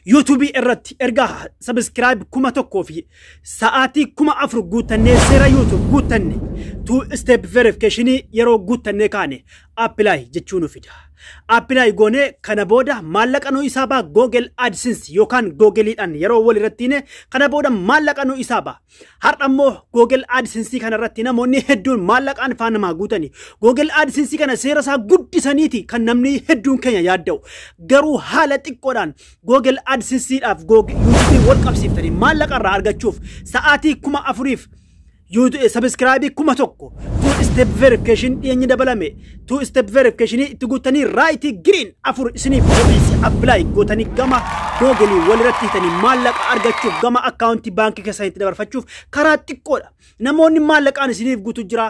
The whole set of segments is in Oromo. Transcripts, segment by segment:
YouTubeii irratti erga subscribe 1000 fi sa'aatii 4000 guuttannee, seera YouTube guuttanne, two step verification yeroo guuttannee kaane apply jechuu nu fida. Apply goonee kana booda maallaqa nu isaa ba'a. Google AdSense yookaan Googleiidhaan yeroo wal irratti kana booda maallaqa nu isaa ba'a. Har'a immoo Google AdSense kana irratti namoonni hedduun maallaqaan faana namaa guutani. Google AdSense kana seera isaa guddisaniiti kan namni hedduun keenya yaadda'u. Garuu haala xiqqoodhaan Google AdSenseedhaaf Google YouTube wal qabsiiftanii maallaqa irraa argachuuf sa'aatii 4000f subscribeii 1000, two step verification dhiyeenyi dabalame, two step verification itti guuttanii, rightii green afur isiniif bobeessi, apply gootanii gama Googleii walirratti hitanii maallaqa argachuuf, gama akkaawuntii baankii keessanitti dabarfachuuf karaa xiqqoodha. Namoonni maallaqaan isiniif guutu jira.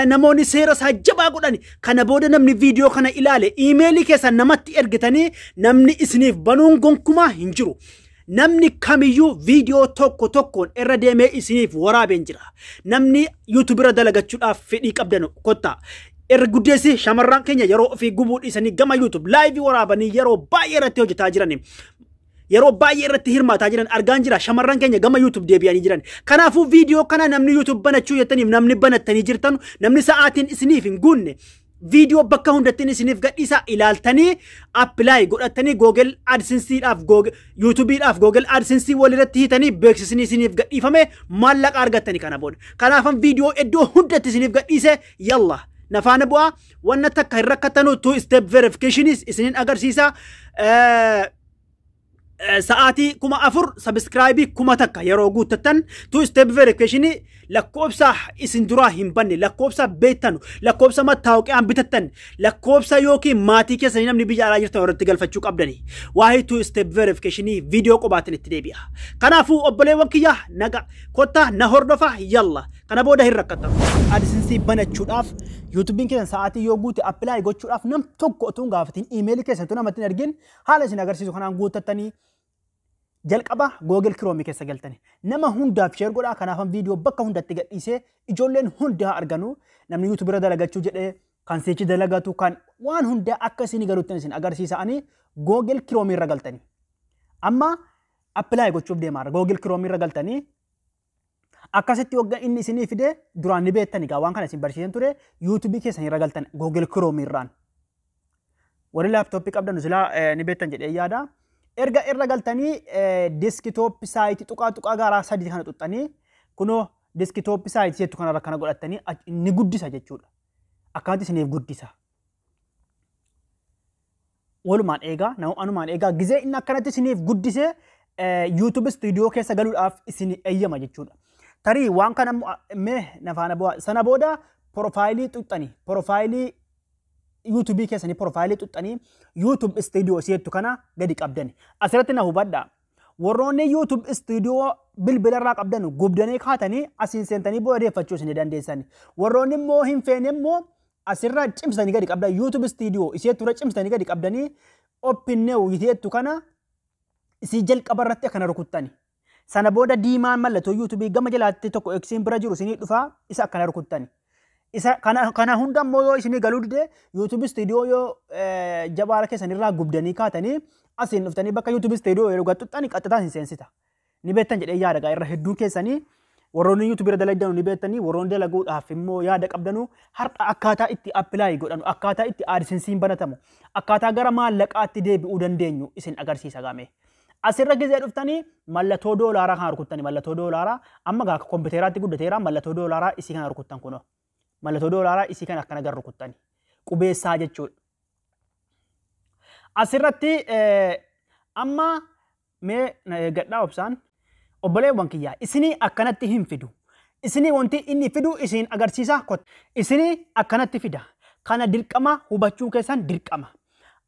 Namoonni seera isaa jabaa godhani. Kana booda namni viidiyoo kana ilaale iimeelii keessan namatti ergitanii namni isiniif banuun gonkumaa hin jiru. Namni kamiyyuu viidiyoo tokko tokkoon irra deemee isiniif waraabeen jira. Namni YouTube irra dalagachuudhaaf fedhii qabdan kottaa. Irra guddeessi shamarran keenya yeroo ofii gubuu dhiisanii gama YouTube liveii waraabanii yeroo baay'ee irratti hojjetaa jiran. Yeroo baay'ee irratti hirmaataa jiran argaan jira. Shamarran keenya gama YouTube deebi'anii jiran. Kanaafuu viidiyoo kana namni YouTube banachuu jettaniif, namni banattanii jirtan, namni sa'aatiin isiniif hin guunne, viidiyoo bakka hundattiin isiniif gadhiisaa ilaaltanii apply godhatanii Google AdSenseedhaaf YouTubeedhaaf Google AdSense walirratti hiitanii beeksisni isiniif gadhiifame maallaqa argattanii kana booda. Kanaafan viidiyoo iddoo hundatti isiniif gadhiise. Yalla, nafaana bu'aa, wanna takka hin rakkattanu. Two step verificationis isinin agarsiisa. Sa'aatii 4000, subscribeii 1000 yeroo guuttattan, two step verification lakkoofsa isin duraa hin banne, lakkoofsa beektanu, lakkoofsa mattaawqiyaan bitattan, lakkoofsa yookiin maatii keessanii namni biyya alaa jirtan irratti galfachuu qabdani. Waa'ee two step verification viidiyoo qobaatiin itti deebi'a. Kanaafuu obboleewwan kiyya, naga kottaa na hordofa. Yalla, kana booda hin rakkattamu. AdSense banachuudhaaf YouTubeiin keessan sa'aatii yoo guute apply gochuudhaaf nam tokko otoo hin gaafatin, iimeelii keessan utuu namatti hin ergin, haala isin agarsiisu kanaan guuttattanii jalqaba Google Chrome keessa galtani. Nama hundaaf share godhaa. Kanaafan viidiyoo bakka hundatti gadhiisee ijoolleen hundi haa arganu. Namni YouTube irra dalagachuu jedhee kan seechi dalagatu kan waan hundaa akka isin galutti isin agarsiisanii Google Chrome irra galtani. Amma apply gochuuf deemaa. Google Chrome irra galtanii akkasitti waggaa inni isinii fide duraan ni beektani gaa, waan kana isin barsiisan ture. YouTube keessan irra galtan Google Chrome irraan. Warri laaptooppii qabdan silaa ni beektan jedhee yaada. Erga irra galtanii desktop siteii tuqaa tuqaa gaaraa sadii kana xuxxanii, kunoo desktop siteii jettu kanarra kana godhattanii ni guddisa jechuudha. Akkanatti isiniif guddisa. Walumaan eegaa, anumaan eegaa. Gizee inni akkanatti isiniif guddisee YouTube Studio keessa galuudhaaf isin eeyyama jechuudha. Tarii waan kana mee nafaana bu'aa. Sana booda profileii xuxxanii, profileii YouTubeii keessanii profileii xuxxanii, YouTube Studio si'ettu kana gadi qabdani. Asirratti na hubadhaa. Warroonni YouTube Studio bilbilarraa qabdan gubdanii kaatanii asiin seentanii booda isin dandeessan. Warroonni immoo hin feene immoo asirra cimsanii gadi qabdan, YouTube Studio isheettu irra cimsanii gadi qabdanii, open new isheettu kana isii jalqaba irratti akkana rukuttani. Sana booda diimaan mallattoo YouTubeii gama jalaatti tokko Xiin bira jiru isinii dhufaa, isa akkana rukuttani. Isa kana hunda immoo yoo isinii galuu dide, YouTube Studio yoo jabaara keessan irraa gubdanii kaatanii asiin dhuftanii bakka YouTube Studio yeroo gattuxxani qaxxitaan isin seensita. Ni beektan jedhee yaada gaa. Irra hedduun keessanii warroonni YouTube irra dalagdanu ni beektanii, warroonni dalaguudhaaf immoo yaada qabdanu har'a akkaataa itti apply godhanu, akkaataa itti AdSensiin banatamu, akkaataa gara maallaqaatti deebi'uu dandeenyu isin agarsiisa gaame. Asirra gizee dhuftanii mallattoo doolaaraa kana rukuttanii, mallattoo doolaaraa amma gaa kompiiteraatti guddateera, mallattoo doolaaraa isii kana rukuttan. Kunoo mallattoo doolaaraa isii kana akkana gar rukuttanii qubeessaa jechuudha. Asirratti amma mee na eeggadhaa obsaan, obboleewwan kiyyaa. Isinii akkanatti hin fidu. Isinii wanti inni fidu isin agarsiisa. Isinii akkanatti fida. Kana dirqama hubachuu keessan dirqama.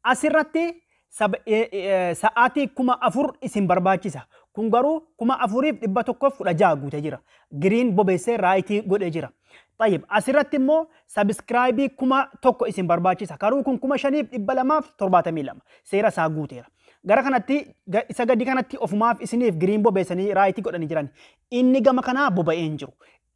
Asirratti sa'aatii 4000 isin barbaachisa. Kun garuu 4116 guutee jira. Green bobeessee rightii godhee jira. Tayyib, asirratti immoo subscribeii 1000 isin barbaachisa. Karuu kun 5272 seera isaa guuteera. Gara kanatti isa gadi kanatti ofumaaf isiniif green bobeessanii rightii godhanii jiran. Inni gama kanaa boba'ee hin jiru.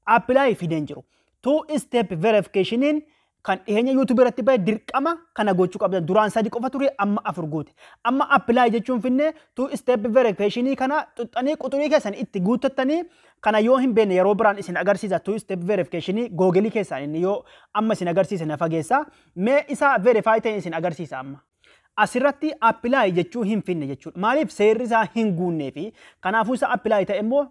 Apply fidee hin jiru. Two step verificationin Kan dhiyeenya YouTube irratti bahe dirqama kana gochuu qabdan. Duraan 3 qofa ture, amma 4 goote. Amma apply jechuun finne, two step verification kana xuxxanii quxurii keessan itti guuttattanii. Kana yoo hin beekne yeroo biraan isin agarsiisa. Two step verification Google keessaan inni yoo amma isin agarsiisa na fageessa. Mee isa verify ta'e isin agarsiisa amma. Asirratti apply jechuu hin finne jechuudha. Maaliif? Seerri isaa hin guunnee fi kanaafuu isa apply ta'e immoo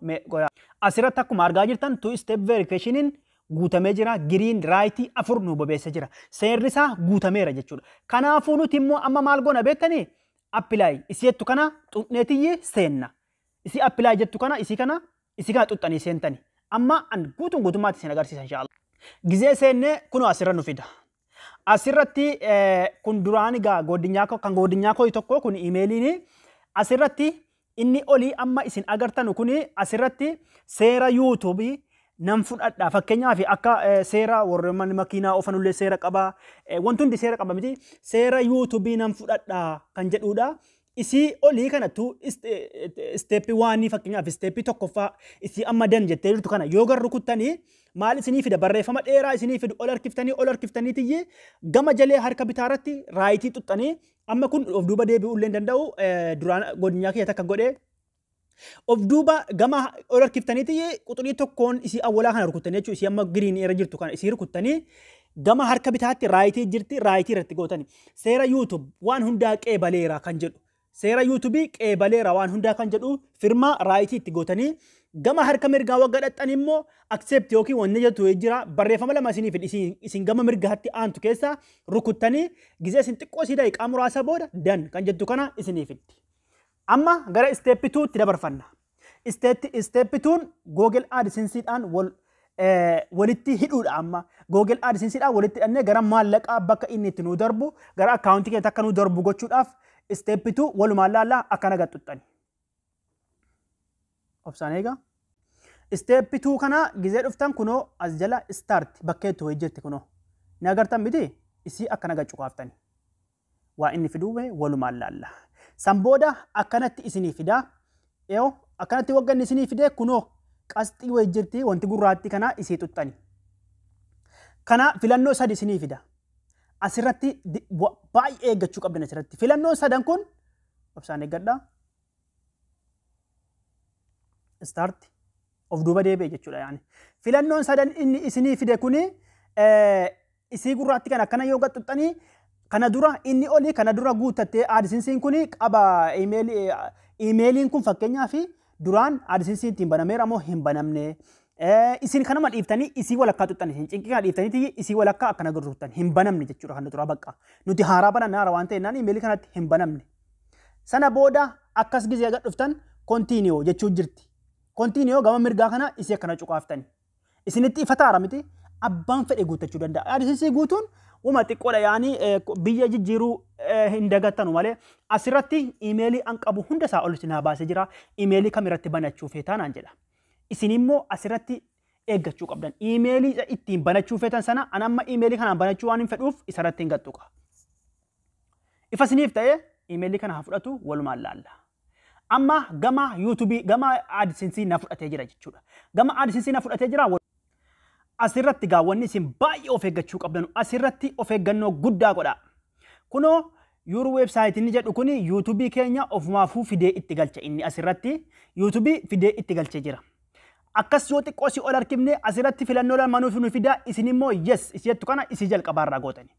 asirratti akkuma argaa jirtan two step verification guutamee jira. Green light 4 nu bobeessa jira. Seerri isaa guutameera jechuudha. Kanaafuu nuti immoo amma maal goona beektanii? Apply isii jettu kana xuqneetiyyi seenna. Isii apply jettu kana, isii kana xuxxanii seentani. Amma an guutuun guutummaatti isin agarsiisa inshaAllah. Gizee seennee kunoo asirra nu fida. Asirratti kun duraan egaa godinyaa kan godinyaa koo tokko kun imeeliin asirratti inni olii amma isin agartanu kuni asirratti seera YouTubeii nan fudhadha. Fakkeenyaaf akka seera warri makiinaa oofanullee seera qaba. Wanti hundi seera qaba miti. Seera YouTubeii nan fudhadha kan jedhudha. Isii olii kanattu step 1, fakkeenyaaf step 1ffaa isii amma done jettee jirtu kana yoo gar rukuttanii maal isinii fida? Barreeffama dheeraa isinii fidu. Ol harkiftanii, ol harkiftanii tiyyi gama jalee harka bitaa irratti right xuxxanii. Amma kun of duuba deebi'uu illee hin danda'u, duraan godinyaa kiyya takka godhee. Of duuba gama ol harkiftanii quxurii tokkoon isii awwalaa kana rukuttanii jechuudha. Isii amma green irra jirtu kana isii rukuttanii gama harka bitaatti right jirti, right irratti gootani. Seera YouTube waan hundaa qeebaleera kan jedhu. Seera YouTubeii qeebaleera waan hundaa kan jedhu firmaa right itti gootanii gama harka mirgaa wagga dhaqxan immoo accept yookiin wanni jettu jira. Barreeffama lama isinii fidhi, isin gama mirgaatti aantu keessa rukuttanii gizee isin xiqqoo isii daqiiqaa muraasa booda done kan jettu kana isinii fiddi. Amma gara step 2tti dabarfanna. Step 2n Google AdSenseedhaan wal walitti hidhuudha amma. Google AdSenseedhaan walitti hidhannee gara maallaqaa bakka inni itti nuu darbu, gara akkaawuntii keenya akka nuu darbu gochuudhaaf step 2 walumaan laallaa. Akkana gaxxuxxani. Obsaan eegaa. Step 2 kana gizee dhuftan kunoo as jala start bakkeetti wayii jirti kunoo. Ni agartan miti, isii akkana gaccuqaaftani. Waa inni fiduu walumaan laalla. San booda akkanatti isinii fidaa. Yoo akkanatti wagga inni isinii fidee kunoo qasxii wayii jirti, wanti gurraattii kana isii xuxxani. Kana filannoo sadi isinii fida. Asirratti baay'ee eeggachuu qabdan asirratti. Filannoon sadan kun, obsaan eeggadhaa. Start of duuba deebi'e jechuudha yaani. Filannoon sadan inni isinii fide kuni isii gurraatti kan akkana yoo gaxxuxxanii kana dura inni olii kana dura guuttattee AdSensiin kuni qaba, imeeliin kun fakkeenyaaf duraan AdSensiin ittiin banameera moo hin banamne. Isin kanuma dhiiftanii isii walakkaa xuxxan, isin cinqii kana dhiiftanii isii walakkaa akkana gurgurtan hin banamne jechuudha kan dura bakka. Nuti haaraa bananne, haaraa waan ta'e naan imeelii kanatti hin banamne. Sana booda akkas gizee gad dhuftan continue jechuu jirti. Continue gama mirgaa kana isii akkana cuqaaftani. Isinitti ifa taara miti, abbaan fedhe guuttachuu danda'a. AdSensii guutuun wuma xiqqoodha yaanii biyya jijjiiruu hin dagattanu malee. Asirratti imeelii an qabu hunda isaa ol isin haa baasee jira. Imeelii kam irratti banachuu feetaa naan jedha. Isin immoo asirratti eeggachuu qabdan. Imeelii ittiin banachuu feetan sana an amma imeelii kanaan banachuu waan hin fedhuuf isarratti hin gaxxuqa. Ifa isiniif ta'ee imeelii kana haa fudhatu, walumaan laalla. Amma gama YouTubeii gama AdSensii na fudhatee jira jechuudha. Gama AdSensii na fudhatee jira. Asirratti gaa wanni isin baay'ee of eeggachuu qabdan, asirratti of eeggannoo guddaa godha. Kunoo your website inni jedhu kuni YouTubeii keenya ofumaafuu fidee itti galcha, inni asirratti YouTubeii fidee itti galchee jira. Akkas yoo xiqqoo si ol harkifne asirratti filannoo lamaanuu nu fida, isin immoo yes isii jettu kana isii jalqabaarraa gootani.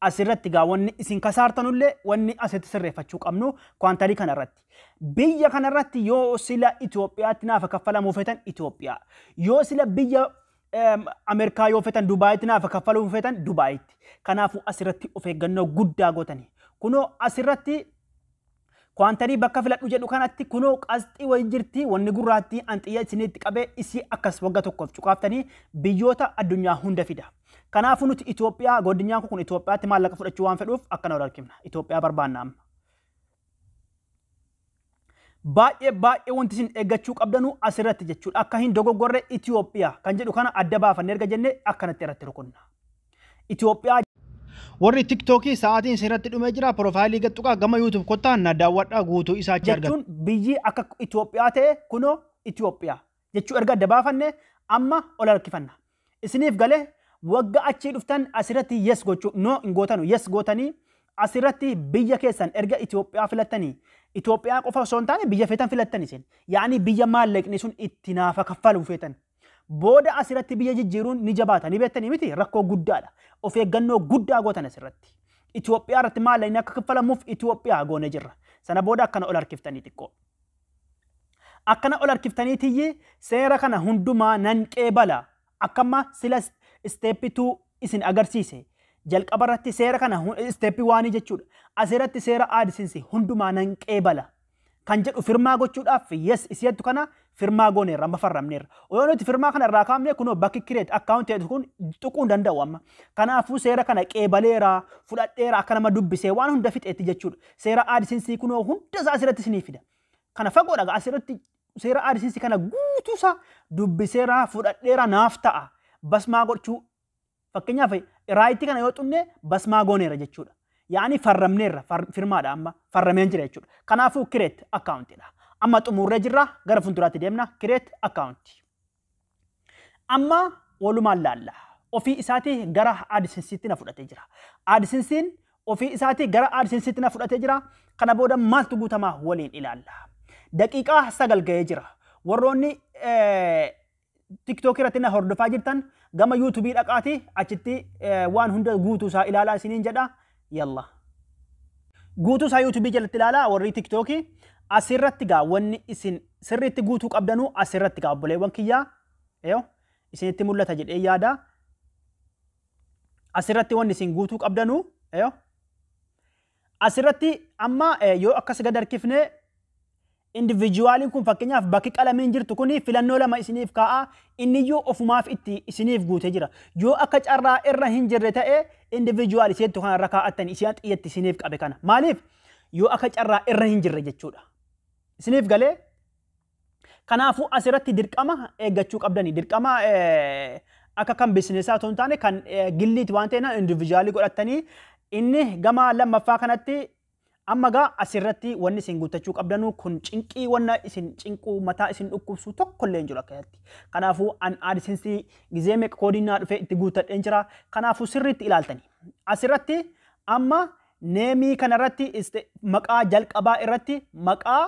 Asirratti gaa wanni isin kasaartanullee wanni asitti sirreeffachuu qabnu country kanarratti. Biyya kanarratti yoo sila Itoophiyaatti naafa kaffalamuu feetan Itoophiyaa. Yoo sila biyya Ameerikaa yoo feetan, Dubaayitti naafa kaffaluu feetan Dubaayitti. Kanaafuu asirratti of eeggannoo guddaa gootani. Kunoo asirratti country bakka filadhu jedhu kanatti kunoo qasxii wayii jirti, wanni gurraattii an xiyya isinitti qabee, isii akkas wagga tokkoof cuqaaftanii biyyoota addunyaa hunda fida. Kanaafuu nuti Itoophiyaa, goddinyaan kun Itoophiyaatti maallaqa fudhachuu waan fedhuuf akkana wal harkifna. Itoophiyaa barbaanna amma. Baay'ee baay'ee wanti isin eeggachuu qabdanu asirratti jechuudha. Akka hin dogoggorre Itoophiyaa kan jedhu kana adda baafannee erga jennee akkanatti irratti rukunna. Itoophiyaa. Warri TikTokii sa'aatiin isinirratti dhumee jira. Profileii gaxxuqaa gama YouTube kottaa na daawwadhaa, guutuu isaa achi argatu. Jechuun biyyi akka Itoophiyaa ta'e kunoo Itoophiyaa jechuu erga adda baafanne amma ol harkifanna. Isiniif galee Wagga achii dhuftan asirratti yes gochuu, no hin gootanu, yes gootanii asirratti biyya keessan erga Itoophiyaa filattanii, Itoophiyaa qofa osoo hin taane biyya feetan filattan isin. Yaani biyya maallaqni sun itti naafa kaffaluu feetan. Booda asirratti biyya jijjiiruun ni jabaata, ni beektanii miti, rakkoo guddaadha. Of eeggannoo guddaa gootan asirratti. Itoophiyaa irratti maallaqni akka kaffalamuuf Itoophiyaa goone jirra. Sana booda akkana ol harkiftanii xiqqoo. Akkana ol harkiftanii tiyyi seera kana hundumaa nan qeebala. Akkamma sila step 2 isin agarsiise. Jalqaba irratti seera kana step 1 jechuudha. Asirratti seera AdSense hundumaa nan qeebala kan jedhu firmaa gochuudhaaf yes isheettu kana firmaa gooneerra, amma farramneerra. Yoo nuti firmaa kana irraa kaafne kunoo bakki create account jedhu kun tuquu hin danda'u amma. Kanaafuu seera kana qeebaleera, fudhadheera, akka nama dubbisee waan hunda fixeetti jechuudha. Seera AdSense kunoo hunda isaa asirratti isinii fida. Kana fagoodha, asirratti seera AdSense kana guutuusaa dubbiseera, fudhadheera, naaf ta'a. Basmaa gochuu fakkeenyaaf right kana yoo xunne basmaa gooneera jechuudha. Yaani farramneerra, firmaadha amma farrameen jira jechuudha. Kanaafuu create accountidha. Amma xumurree jirra, gara fuulduraatti deemna, create account. Amma walumaan laalla. Ofii isaatii gara AdSense'itti na fudhatee jira. AdSense'n ofii isaatii gara AdSense'itti na fudhatee jira. Kana booda maaltu guutamaa waliin ilaalla. Daqiiqaa 9 ga'ee jira. Warroonni TikTok irratti na hordofaa jirtan gama YouTube dhaqaati achitti waan hunda guutuu isaa ilaalaa isiniin jedha. Yalla. Guutuu isaa YouTube jalatti ilaalaa warri TikTok. Asirratti gaa wanni isin sirriitti guutuu qabdanuu asirratti gaa obboleewwan kiyyaa. Eeyo isinitti mul'ata jedhee yaada. Asirratti wanni isin guutuu qabdanuu eeyo. Asirratti amma yoo akkas gad harkifne individualiin kun fakkeenyaaf bakki qalamiin jirtu kun filannoo lama isiniif kaa'a, inniyyuu ofumaaf itti isiniif guutee jira. Yoo akka carraa irra hin jirre ta'e individual isheettu kana irra kaa'attanii isheen xiyyatti isiniif qabe kana. Maaliif? Yoo akka carraa irra hin jirre jechuudha. Isiniif galee? Kanaafuu asirratti dirqama eeggachuu qabdanii, dirqama akka kan businessaa otoo hin taane kan gilliiti waan ta'eef individualii godhattanii inni gama lammaffaa kanatti amma gaa asirratti wanni isin guuttachuu qabdanuu kun cinqii wanna isin cinquu mataa isin dhukkubsu tokkollee hin jiru akkasatti. Kanaafuu an AdSense gizee meeqa koodiin naa dhufee itti guuttadheen jira. Kanaafuu sirriitti ilaaltanii. Asirratti amma name kanarratti maqaa jalqabaa irratti maqaa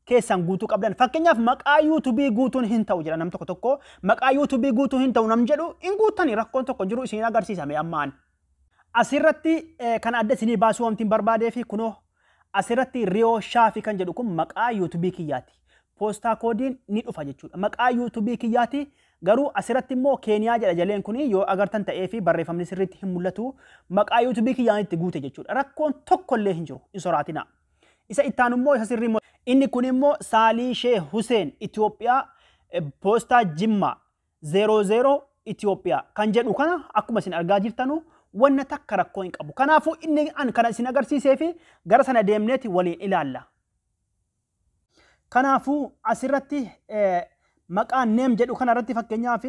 keessan guutuu qabdan. Fakkeenyaaf maqaa YouTube guutuun hin ta'u jedha nam tokko tokko. Maqaa YouTube guutuun hin ta'u nam jedhu hin guuttani, rakkoon tokko jiru isin agarsiisame ammaan. Asirratti kan adda isinii baasuu wanti hin barbaadee fi kunoo asirratti Riyoo Shaafii kan jedhu kun maqaa YouTube kiyyaati. Postal codeiin ni dhufa jechuudha. Maqaa YouTube kiyyaati. Garuu asirratti immoo Keeniyaa jedha jaleen kun yoo agartan ta'ee fi barreeffamni sirriitti hin mul'atu. Maqaa YouTube kiyyaan itti guute jechuudha. Rakkoon tokkollee hin jiru. Hin soraatinaa. Isa ittaan immoo isa sirrii immoo inni kun immoo Saalii Shee Huseen Itoophiyaa poostaa Jimmaa 00 Itoophiyaa kan jedhu kana akkuma isin argaa jirtanu wanna takka rakkoo hin qabu. Kanaafuu inni an kana isin agarsiisee fi gara sana deemneeti waliin ilaalla. Kanaafuu asirratti maqaan name jedhu kanarratti fakkeenyaaf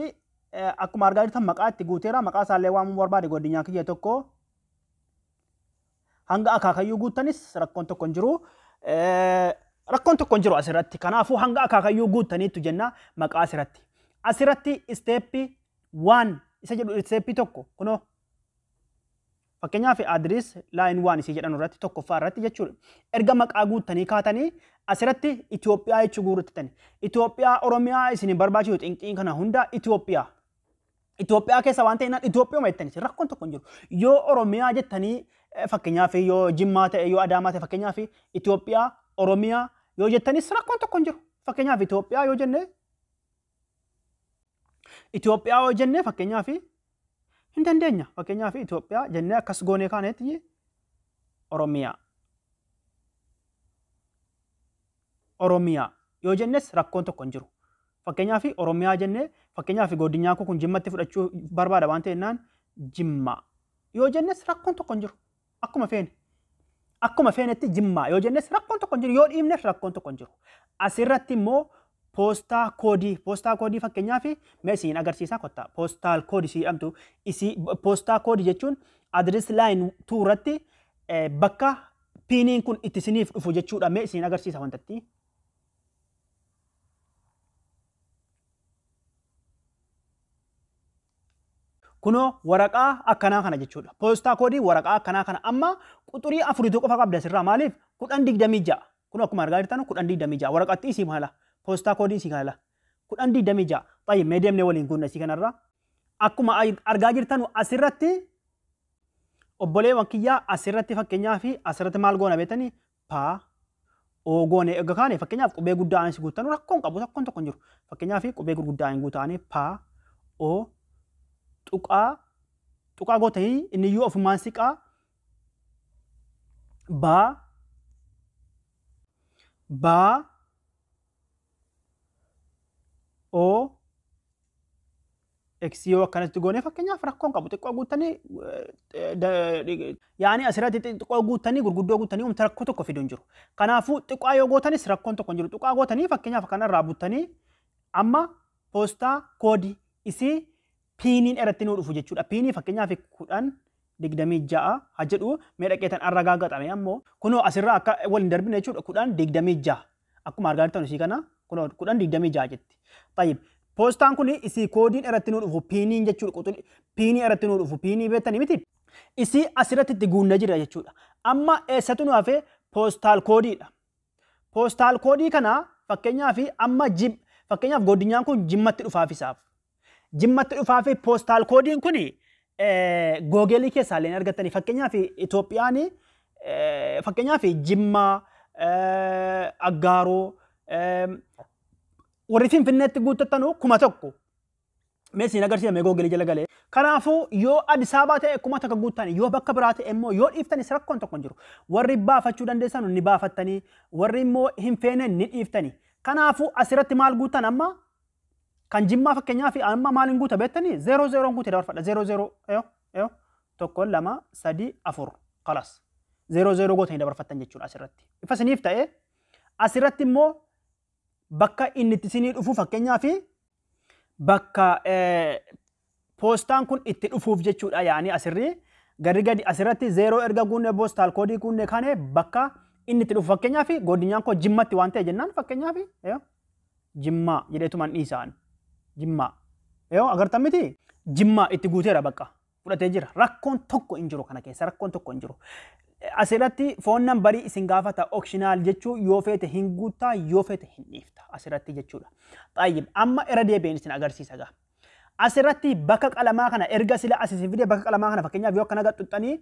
akkuma argaa jirtan maqaa itti guuteera. Maqaa isaallee waamuu barbaade godinyaa kiyya tokko hanga akaakayyuu guuttanis rakkoon tokko hin jiru. Rakkoon tokko hin jiru asirratti. Kanaafuu hanga akaakayyuu guuttaniittu jenna maqaa asirratti. Asirratti step 1 isa jedhu step 1 kunoo fakkeenyaaf address line 1 isii jedhan irratti tokkoffaa irratti jechuudha. Erga maqaa guuttanii kaatanii asirratti Itoophiyaa jechuu guuttani. Itoophiyaa Oromiyaa isin hin barbaachisu xinqiin kana hunda Itoophiyaa. Itoophiyaa keessa waan ta'eef Itoophiyaa jettanii rakkoon tokko hin jiru. Yoo Oromiyaa jettanii fakkeenyaaf yoo Jimmaa ta'e yoo Adaamaa ta'e fakkeenyaaf Itoophiyaa Oromiyaa yoo jettanis rakkoon tokko hin jiru. Fakkeenyaaf Itoophiyaa yoo jenne Itoophiyaa yoo jenne fakkeenyaaf hin dandeenya. Fakkeenyaaf Itoophiyaa jennee akkas goonee kaanetti Oromiyaa. Oromiyaa yoo jennes rakkoon tokko hin jiru. Fakkeenyaaf Oromiyaa jennee fakkeenyaaf godinyaa kun Jimmatti fudhachuu barbaada waan ta'eef Jimmaa yoo jennes rakkoon tokko hin jiru. Akkuma feene. Akkuma feenetti Jimmaa yoo jennes rakkoon tokko hin jiru. Yoo dhiibnes rakkoon tokko hin jiru. Asirratti immoo postal code, postal code fakkeenyaaf mee isiin agarsiisaa kottaa. Postal code isii jedhamtu isii postal code jechuun address line 2 irratti bakka PINiin kun itti isiniif dhufu jechuudha. Mee isiin agarsiisa wantatti. Kunoo waraqaa akkanaa kana jechuudha. Poostaa koodii waraqaa akkanaa kana amma quxurii afuritu qofa qabda asirraa maaliif 1026. Kun akkuma argaa jirtan 1026 waraqaatti isii maala poostaa koodii isii kana 1026. Xayyib mee deemnee waliin guunna isii kanarra. Akkuma argaa jirtan asirratti obboleewwan kiyyaa asirratti fakkeenyaa fi asirratti maal goona beektanii paa oo goone egaa kaane fakkeenyaaf qubee guddaa anis guuttanu rakkoon qabu rakkoon tokko hin jiru. Fakkeenyaaf qubee gurguddaa hin guutaanii paa oo tuqaa tuqaa gootanii inni iyyuu ofumaan siqaa baa baa oo X yoo akkanatti goone fakkeenyaaf rakkoon qabu xiqqoo guuttanii yaani asirratti xiqqoo guuttanii gurguddoo guuttanii humna rakkoo tokko fidu hin jiru. Kanaafuu xiqqaa yoo gootanis rakkoon tokko hin jiru. Xiqqaa gootanii fakkeenyaaf kanarraa buttanii amma poostaa koodii isii piiniin irratti nuu dhufu jechuudha. Piinii fakkeenyaaf 1026 haa jedhu mee dhaqeetan arragaa gaxame ammoo kunoo asirraa akka waliin darbine jechuudha 1026 akkuma argaa jirtan isii kana kunoo 1026 jetti. Tayyib poostaan kun isii koodiin irratti nuu dhufu piiniin jechuudha. Piinii irratti nuu dhufu piinii beektanii miti. Isii asirratti itti guunnee jira jechuudha. Amma eessatu nu hafe poostaal koodiidha. Poostaal koodii kana fakkeenyaaf amma fakkeenyaaf goddinyaan kun jimmatti dhufaaf isaaf. Jimmatti dhufaaf poostaal koodiin kun googelii keessaa illee argattanii fakkeenyaaf Itoophiyaan fakkeenyaaf Jimmaa, Aggaaroo warri Finfinneetti guuttatanu 1000 mee siin agarsiisa mee googelii jala galee. Kanaafuu yoo Addis Ababaa ta'e 1000 guuttan yoo bakka biraa ta'e immoo yoo dhiiftanis rakkoon tokko hin jiru. Warri baafachuu dandeessan ni baafattanii warri immoo hin feene ni dhiiftanii. Kanaafuu asirratti maal guuttan amma kan Jimmaa fakkeenyaaf amma maal hin guuta beektanii 00 guute dabarfadha 00 eyo eyo 1 2 3 4 kalas 00 gootanii dabarfattan jechuudha asirratti. Ifa isiniif ta'e asirratti immoo bakka inni itti isinii dhufu fakkeenyaaf bakka poostaan kun itti dhufuuf jechuudha yaani asirri gadi gadi asirratti 0 erga guunne poostaal koodii guunne kaane bakka inni itti dhufu fakkeenyaaf goddinyaan koo Jimmatti waan ta'e jennaan fakkeenyaaf Jimmaa jedheetumaan dhiisaan Jimmaa yoo agartan miti Jimmaa itti guuteera bakka fudhatee jira rakkoon tokko hin jiru kana keessa rakkoon tokko hin jiru. Asirratti foon nambarii isin gaafata optional jechuu yoo feete hin guuttaa yoo feete hin dhiifta asirratti jechuudha. Xayyib amma irra deebi'een isin agarsiisa gaa. Asirratti bakka qalamaa kana erga sila as isin fide bakka qalamaa kana fakkeenyaaf yoo akkana xuxxanii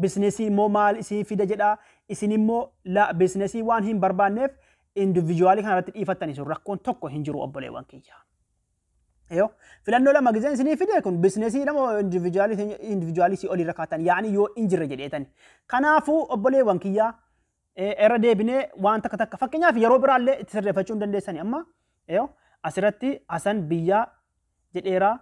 bizinesii immoo maal isin fida jedha isin immoo la bizinesii waan hin barbaanneef individuaalii kanarratti dhiifattanii sun rakkoon tokko hin jiru obboleewwan kiyya. Yoo filannoo lama gizeen isinii fide kun bizinesii lama individuaalii si olii rakkaatan yaani yoo hin jirre jedheetani. Kanaafuu obboleewwan kiyyaa irra deebinee waan takka takka fakkeenyaaf yeroo biraallee itti sirreeffachuu hin dandeessani amma yoo asirratti Hasan biyyaa jedheera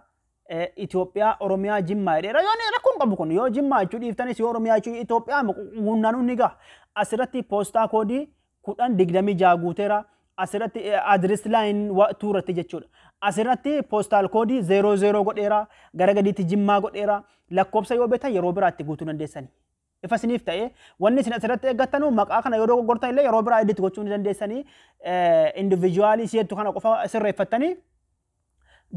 Itoophiyaa Oromiyaa Jimmaa jedheera yoo rakkoon qabu kun yoo Jimmaa jechuu dhiiftanis yoo Oromiyaa jechuu Itoophiyaa guunnaan ni gaha. Asirratti poostaa koodii 1026 guuteera. Asirratti address line tuuratti jechuudha. Asirratti poostaal koodii 00 godheera. Gara gadiitti Jimmaa godheera. Lakkoofsa yoo beektan yeroo biraatti guutuu dandeessani. Ifa isiniif ta'e wanni isin asirratti eeggattanu maqaa kana yoo dogoggortan illee yeroo biraa edit gochuu ni dandeessanii. Individuaalii si'ettu kana qofa sirreeffattanii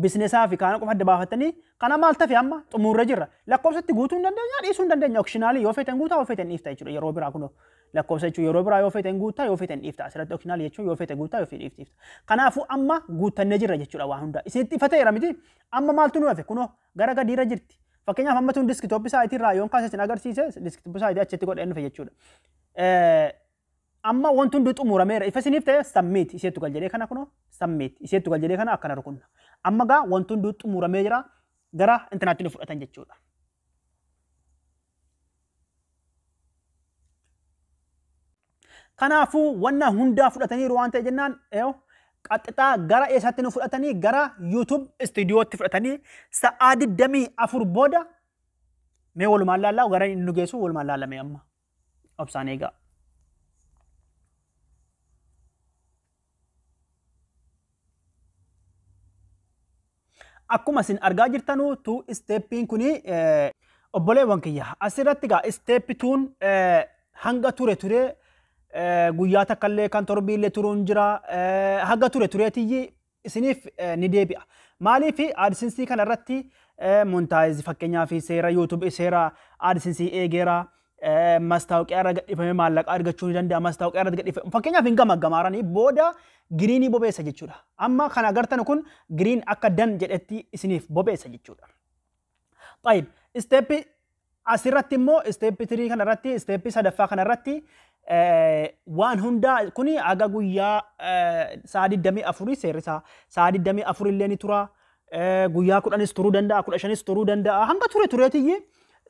bizinesaa fi kana qofa adda baafattanii kana maal tafe amma xumurra jirra. Lakkoofsatti guutuu hin dandeenya dhiisuu hin dandeenya. Optionaalii yoo feetan guutaa yoo feetan dhiifta jechuudha yeroo biraa kunoo. Lakkoofsa jechuun yeroo biraa yoo feetan guutaa yoo feetan dhiifta. Asirratti optionaalii jechuun yoo feete guutaa yoo feete dhiifta. Kanaafuu amma guuttannee jirra jechuudha waan hunda. Isinitti ifa ta'eera miti amma maaltu nu hafe kunoo gara gadiirra jirti. Fakkeenyaaf amma tun diskitooppii saayitii irraa yoon kaase isin agarsiise diskitooppii saayitii achitti godhee dhufe jechuudha. Amma wanti hundi xumurameera. Ifa isiniif ta'e submit iseettu gal jedhee kana kunoo submit iseettu gal jedhee kana akkana rukunna. Amma gaa wanti hundi xumuramee jira gara intinaatti nu fudhatan jechuudha. Kanaafuu wanna hundaa fudhataniiru waan ta'e jennaan qaxxixaa gara eessaatti nu fudhatanii gara YouTube istuudiyootti fudhatanii sa'aa 24 booda mee walumaan laallaa gara inni nu geessu walumaan laalame amma obsaan eegaa. Akkuma isin argaa jirtanu tu isteeppiin kuni obboleewwan kiyya asirratti gaa isteeppi tuun hanga ture ture guyyaa takkallee kan torbiillee turuun jira hanga ture tureetiyyi isiniif ni deebi'a. Maaliif AdSense kana irratti Monetize, fakkeenyaaf seera YouTube, seera AdSense eegeera. Mastaawoqiyaa irra gadhiifamee maallaqa argachuu ni danda'a. Mastaawoqiyaa irra gadhiifame fakkeenyaaf hin gamaggamaaranii booda greenii bobeessa jechuudha. Amma kan agartan kun green akka done jedhetti isiniif bobeessa jechuudha. Tayyib, stepii asirratti immoo step 3 kanarratti, stepii sadaffaa kanarratti waan hundaa kuni haga guyyaa sa'a 24, seerri isaa sa'a 24 illee ni tura. Guyyaa 10s turuu danda'a, 15s turuu danda'a. Hanga ture tureetiyyi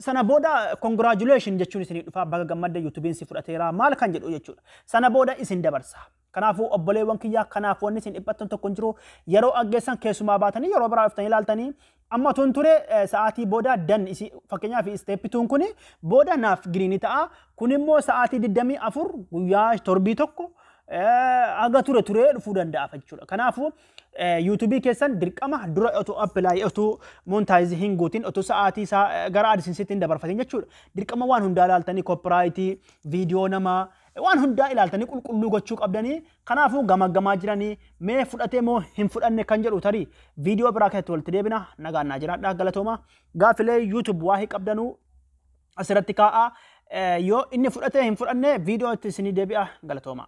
sana booda "congratulation" jechuun isinii dhufa, "baga gammadda, YouTubeiin si fudhateera" maal kan jedhu jechuudha. Sana booda isin dabarsa. Kanaafuu obboleewwan kiyyaa, kanaaf wanni isin dhiphattan tokko hin jiru. Yeroo aggeessan keessumaa baatanii yeroo biraa dhuftanii ilaaltanii, amma tun ture sa'aatii booda done isi, fakkeenyaaf step twon kuni booda naaf greenii ta'a. Kun immoo sa'aatii 24, guyyaa torbii tokko haga ture turee dhufuu danda'a jechuudha. Kanaafuu YouTubeii keessan dirqama dura otoo apply, otoo monetize hin guutin, otoo sa'aatii isaa gara AdSensetti hin dabarfatin jechuudha. Dirqama waan hundaa ilaaltanii, copyrightii, viidiyoo namaa, waan hundaa ilaaltanii qulqulluu gochuu qabdanii. Kanaafuu gamaggamaa jiranii mee fudhatee moo hin fudhanne kan jedhu tarii viidiyoo biraa keessatti walitti deebina. Nagaan naa jiraadhaa, galatooma. Gaafilee YouTube waa qabdanuu asirratti kaa'aa. Yoo inni fudhatee hin fudhanne viidiyoo itti isinii deebi'a. Galatooma.